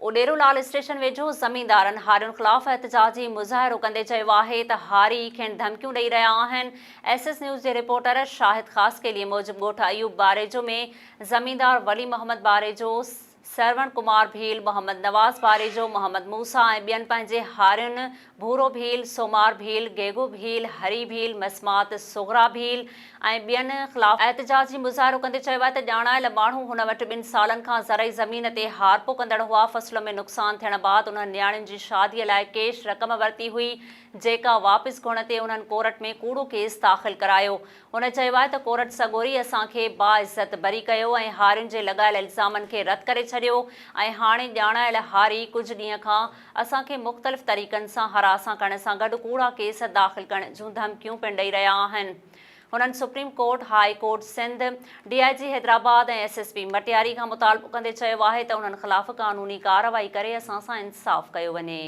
اڏيرو لال station ويجهو زميندارن هارين خلاف احتجاجي مظاهرو ڪندي چيو آهي ته هاري کين ڌمڪيون ڏئي رهيا آهن. ايس ايس نيوز جي رپورٽر شاهد خاصخيلي موجب ڳوٺ ايوب باريجو ۾ زميندار ولي محمد باريجو، سروڻ ڪمار ڀيل، محمد نواز باريجو، محمد موسيٰ ۽ ٻين پنهنجي هارين ڀورو ڀيل، سومار ڀيل، گيگو ڀيل، هري ڀيل، مسمات صغريٰ ڀيل ۽ ٻين خلاف احتجاجي مظاهرو ڪندي چيو آهي ته ڄاڻايل ماڻهو هن وٽ ٻن سالن کان زرعي زمين تي هارپو ڪندڙ هئا، فصل ۾ نقصان ٿيڻ بعد انهن نياڻين جي شادي لاء ڪيش رقم ورتي هئي، جيڪا واپس گهرڻ تي انهن ڪورٽ ۾ ڪوڙو ڪيس داخل ڪرايو. هن چيو آهي ته ڪورٽ سڳوري اسان کي باعزت بري ڪيو ۽ هارين جي لڳايل الزامن کي رد ڪري ڇڏيو ۽ هاڻي ڄاڻايل هاري ڪجهه ڏينهن کان اسان کي مختلف طريقن سان هراسان ڪرڻ سان گڏ ڪوڙا ڪيس داخل ڪرڻ جون ڌمڪيون پڻ ڏئي رهيا آهن. هنن supreme court, high court Sindh, D I G Hyderabad ۽ S S P Matiari کان مطالبو ڪندي چيو آهي ته انهن خلاف قانوني ڪارروائي ڪري اسان سان انصاف ڪيو وڃي.